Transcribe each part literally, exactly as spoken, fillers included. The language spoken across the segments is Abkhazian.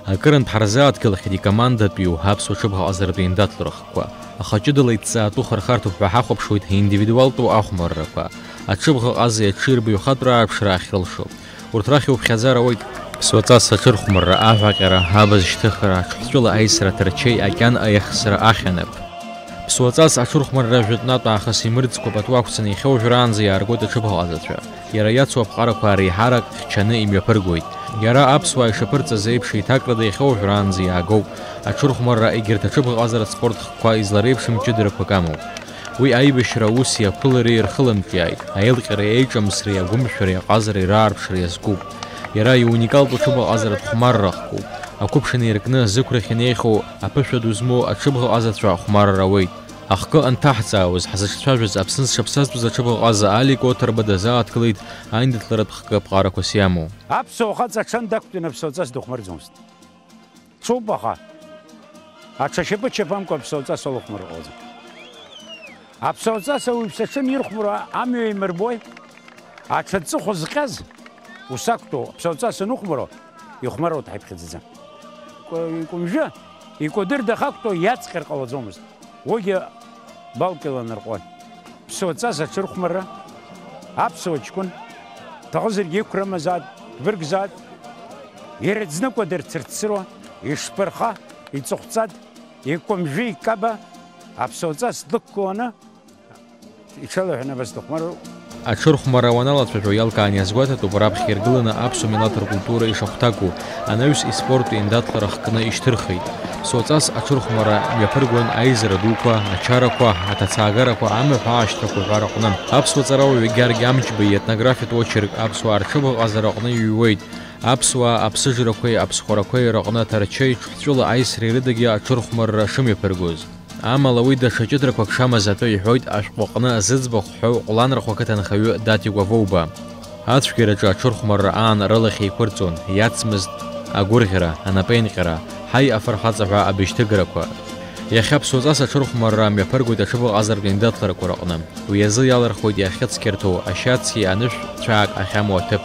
Акырынтә ҳарзааҭгылахьеит икомандатәиу аԥсуа ҽыбӷаҟазаратә еиндаҭлара хкқәа. Аха ҷыдала иҭҵаатәу хырхарҭоуп ҳәа ҳахәаԥшуеит аиндивидуалтәу ахәмаррақәа. Аҽыбӷаҟазеи аҽыҩбаҩ хатәра ааԥшра ахьрылшо. Урҭ рахь иуԥхьаӡар ауеит. Ԥсуаҵас аҽырхәмарра, аҳәаҟьара, абз шьҭыхра, аҽҳәҵәыла аисра, ҭарчеи акьан аиахсра ахьанап. Ԥсуаҵас аҽырхәмарра жәытәнатә аахыс имырӡкәа пату ақәҵаны иахьа уажәраанӡа иааргоит аҽыбӷаҟазацәа. Иара иацу аԥҟарақәа реиҳарак хьчаны имҩаԥыргоит. Иара аԥсуаа ишаԥырҵаз еиԥш еиҭакрада иахьа уажәраанӡа иаагоуп. Аҽырхәмарра егьырҭ аҽыбӷаҟазаратә спорт хкқәа излареиԥшым ҷыдарақәак амоуп. Уи аибашьра ауси ақәылареи рхылымҿиааит, аилҟьареи аиҿамсреи агәымшәареи аҟазареи раарԥшра иазкуп. Иара иуникалтә аҽыбӷаҟазаратә хәмарра ахкуп. Ақәыԥш инаркны, зықәрахь инеихьоу аԥышәа ду змоу аҽыбӷаҟазацәа ахәмарра ауеит. Ахкы анҭаҳҵаауаз, ҳзыҿцәажәаз Аԥсны зҽаԥсазтәыз аҽыбӷаҟаза Алик Оҭырба дазааҭгылеит аиндаҭларатә хкы аԥҟарақәас иамоу. Аԥсуа хаҵа аҽан дақәтәаны аԥсуаҵас дыхәмарӡомызт. Дцоуп, аха аҽа шьапы чаԥамкәа аԥсуаҵас алыхәмарра ҟалаӡом. Аԥсуаҵас ауаҩԥсы аҽы анирхәмаруа амҩа еимырбои? Аҽа аҵыхәа зҟьаз, ус актәу, аԥсуаҵас аныхәмаруа, ихәмаруа дҳаиԥхьаӡаӡам. Икәа-, икәымжәы, икәадыр дахактәу иаҵҟьар ҟалаӡомызт. Уигьы балк иланарҟәуан. Ԥсуаҵас аҽырхәмарра, аԥсуа ҷкәын, дҭахызаргьы иқәра амазаат, дбыргзаат, ираӡны кәадыр цырцыруа, ишԥырха, иҵыхәҵад, икәымжәы икаба, аԥсуаҵас длықәланы, иҽалаҳәаны абас дыхәмаруа. Аҽырхәмарра уаналацәажәо иалкаан иазгәаҭатәуп, раԥхьа иргыланы аԥсуа милаҭ ркультура ишахәҭаку, анаҩс испорттә еиндаҭлара хкны ишьҭырхит. Ԥсуаҵас аҽырхәмарра мҩаԥыргон аизара дуқәа, ачарақәа, аҭацаагарақәа, амаҳә аашьҭрақәа ҳәа рыҟны. Аԥсуа ҵарауаҩ Гьаргь Амҷба иетнографиатә очерк аԥсуаа рҽыбӷаҟазара аҟны иҩуеит. Аԥсуаа аԥсыжрақәеи аԥсхәрақәеи рыҟны Ҭарчеи Ҽҳәҵәыла аисреи рыдагьы аҽырхәмарра шымҩаԥыргоз. Амала уи даҽа ҷыдарақәак шамаз атәы иҳәоит ашәҟәы аҟны Зыӡбахә ҳәоу Ҟәланырхәа ақыҭанхаҩы Даҭикәа Воуба. Ацәгьараҿы аҽырхәмарра аан рылахь еиқәырҵон, иацмызт агәырӷьара, анапеинҟьара, ҳаи, афырхаҵа ҳәа абжьҭыгарақәа. Иахьа ԥсуаҵас аҽырхәмарра мҩаԥыргоит аҽыбӷаҟазаратә еиндаҭларақәа рыҟны. Уи азы иалырхуеит иахьыцқьарҭоу ашьаци анышә цәаак ахьамоу аҭыԥ.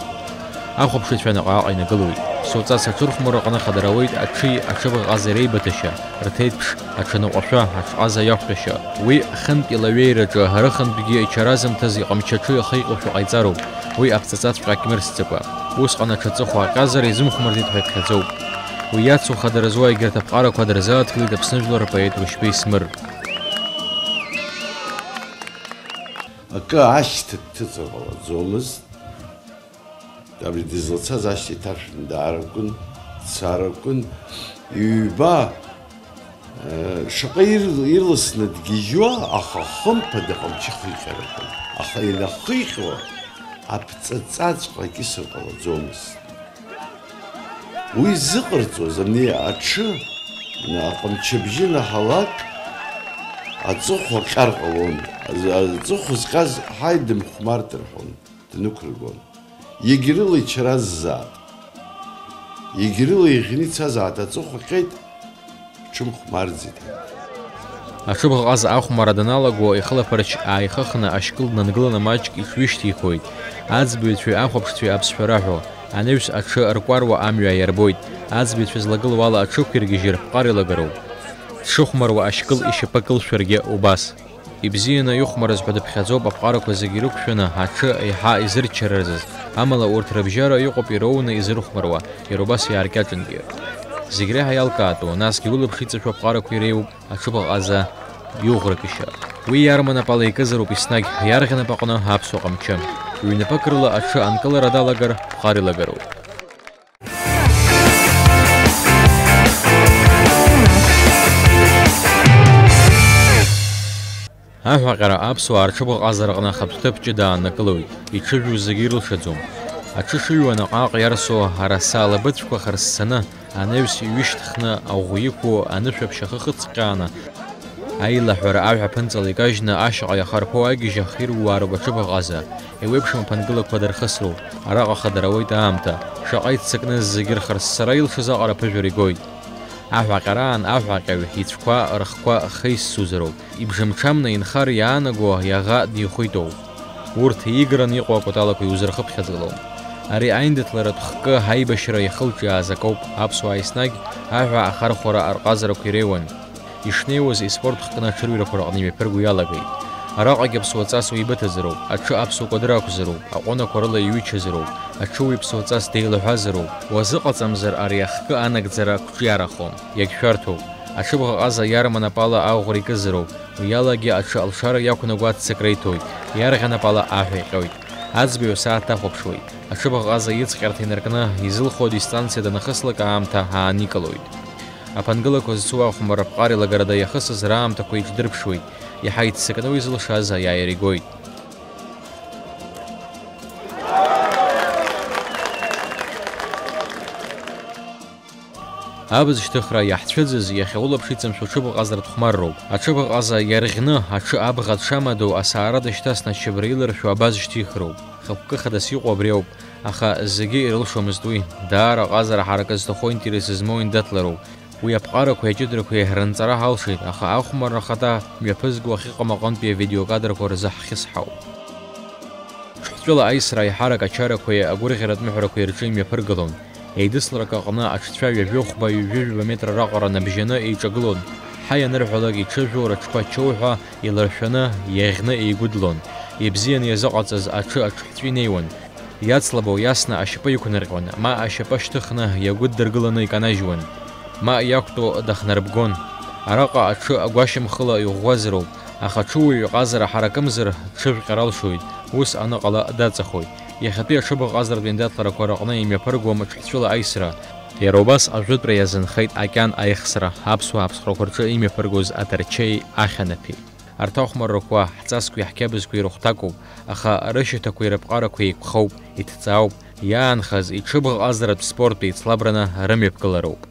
Ахәаԥшыҩцәа наҟ-ааҟ инагылоит. Ԥсуаҵас аҽырхәмарра аҟны хадара ауеит аҽи аҽыбӷаҟази реибыҭашьа, рҭеиҭԥш, аҽаныҟәашәа, аҽҟаза иақәтәашьа. Уи хынтә илаҩеираҿы, арыхынтәгьы ичаразамҭаз иҟамчы аҽы ихы иҟоушәа ҟаиҵароуп. Уи аԥҵаҵаҵәҟьа акьмырсӡакәа. Усҟан аҽаҵыхәа аҟьазар изымхәмарӡеит ҳәа иԥхьаӡоуп. Уи иацу хадара зуа егьырҭ аԥҟарақәа дырзааҭгылеит Аԥсны жәлар рпоет Рушьбеи Смыр. Акы ашьҭа дҭыҵыр ҟалаӡомызт. Абри дызлацаз ашьҭа иҭаршәны дааракәын, дцаракәын. Ҩба, э, шаҟа ир-, ирласны дгьежьуа, аха хымԥада ҟамчы хиҟьарақәан. Аха инахиҟьо, аԥҵаҵаҵәҟьа акьысыр ҟалаӡомызт. Уи зыҟарҵоз ани аҽы, аҟамчыбжьы наҳалак, аҵыхәа ҟьар ҟалон. Аҵыхәа зҟьаз, ҳаи, дымхәмарт рҳәон, днықәыргон. Егьрыла ичаразаат, егьрыла иӷьны ицазаат, аҵыхәа ҟьеит, ҽымхәмарӡеит. Аҽыбӷаҟаза ахәмарра даналаго, ихылаԥарч ааихыхны ашькыл днангыланы маҷк иҽҩышьҭихуеит. Аӡбаҩцәеи ахәаԥшцәеи аԥсшәа раҳәо, анаҩс аҽы ркәаруа амҩа аиарбоит. Аӡбаҩцәа злагылоу ала аҽықәиргьежьыр, ԥҟар илагароуп. Дшыхәмаруа ашькыл ишьапы кылшәаргьы убас. Ибзианы ихәмарыз ҳәа дыԥхьаӡоуп аԥҟарақәа зегьы ирықәшәаны аҽы еиҳа изырччаразыз, амала урҭ рыбжьара иҟоуп ироуны изырхәмаруа, иара убас иааркьаҿынгьы. Зегь реиҳа иалкаатәу, насгьы улаԥш иҵашәо аԥҟарақәа иреиуоуп аҽыбӷаҟаза иуӷрагашьа. Уи иарманапала икызароуп еснагь иарӷьанап аҟны аԥсуа ҟамчы. Ҩнапык рыла аҽы анкылара далагар, ԥҟар илагароуп. Аҳәаҟьара аԥсуаа рҽыбӷаҟазараҟны ахатә ҭыԥ ҷыда ааннакылоит, иҽыжәу зегьы ирылшаӡом. Аҽы шыҩуа наҟ-ааҟ иарсу араса алабыҵәқәа хырссаны, анаҩс иҩышьҭхны аӷәы иқәу анышәаԥшь ахы хыҵҟьааны, аилаҳәара аҳәа ԥынҵала икажьны ашьаҟа иахарԥоу агьежь ахирууаароуп аҽыбӷаҟаза, еиуеиԥшым аԥынгылақәа дырхысроуп, араҟа хадара ауеит аамҭа, шаҟа иццакны зегьы рхырссара илшаз аҟара ԥыжәара игоит. Аҳәаҟьараан аҳәаҟьаҩ ицәқәа рыхқәа хеиссузароуп, ибжамҽамны инхар иаанаго иаӷа дихәитоуп. Урҭ иигараны иҟоу акәаталақәа иузырхыԥхьаӡалом. Ари аиндаҭларатә хкы аибашьра иахылҿиааз акоуп, аԥсуаа еснагь аҳәа ахархәара арҟазарақәа иреиуан. Ишнеиуаз испорт хкны аҽырҩрақәа рҟны имҩаԥырго иалагеит. Араҟагьы аԥсуа ҵас уеибыҭазароуп, аҽы аԥсуа кәадыр ақәзароуп, аҟәынақәа рыла иҩычазароуп, аҽыуаҩ ԥсуа ҵас деилаҳәазароуп, уазыҟаҵамзар ари ахкы анагӡара қәҿиарахом, иагьшәарҭоуп. Аҽыбӷаҟаза иарма напала аӷәра икызароуп, уи алагьы аҽы алшара иақәнаго аццакра иҭоит, иарӷьа напала аҳәа иҟьоит. Аӡбаҩ асааҭ дахәаԥшуеит. Аҽыбӷаҟаза иҵҟьарҭа инаркны, изылхо дистанциа данахыслак аамҭа ааникылоит. Аԥынгылақәа зцу ахәмарра ԥҟар еилагарада иахысыз раамҭақәа иҿдырԥшуеит, иаҳа иццакны уи зылшаз аиааира игоит. Абз шьҭыхра иаҳцәыӡыз, иахьа улаԥш иҵамшәо ҽыбӷаҟазаратә хәмарроуп. Аҽыбӷаҟаза иарӷьны, аҽы абӷа дшамадоу асаара дышьҭасны ачабра иларшәу абаз шьҭихроуп. Хықәкы хадас иҟоу абри ауп, аха зегьы ирылшомызт уи. Даара аҟазара ҳаракы зҭаху, интерес змоу индаҭлароуп. Уи аԥҟарақәеи аҷыдарақәеи рынҵара ҳалшеит, аха ахәмарра ахада мҩаԥызго ахьыҟам аҟынтәи авидеокадрақәа рзы ҳхьысҳауп. Ҽҳәҵәыла аисра аиҳарак ачарақәеи агәырӷьаратә мыҳәарақәеи рҿы имҩаԥыргалон. Еидысларак аҟны аҽцәа ҩажәи хәба, ҩажәи жәаба метра раҟара набжьаны еиҿагылон. Ҳаи анырҳәалак, иҽыжәу рыҽқәа чоуҳәа иларшәаны, иаӷьны еигәыдлон. Ибзианы иазыҟаҵаз аҽы аҽҳәҵәы инеиуан. Иацлабо иасны ашьапы иқәнарҟьон, ма ашьапы шьҭыхны иагәыддыргыланы иканажьуан, ма иақәтәоу дахнарбгон. Араҟа аҽы агәашьамхыла иӷәӷәазароуп, аха аҽуаҩ иҟазара ҳаракымзар, дҽыжәҟьар алшоит, ус аныҟала даҵахоит. Иахьатәи аҽыбӷаҟазаратә индаҭларақәа рыҟны имҩаԥыргом аҽҳәҵәыла аисра. Иара убас ажәытәра иазынхеит акьан аихсра, аԥсуаа аԥсхәрақәа рҿы имҩаԥыргоз аҭарчеи ахьанаԥеи. Арҭ ахәмаррақәа ҳҵасқәеи ҳқьабзқәеи рыхәҭакуп, аха рышьаҭақәеи рыԥҟарақәеи еиқәхоуп, иҭҵаауп, иаанхаз иҽыбӷаҟазаратә спорттә еицлабраны рымҩаԥгылароуп.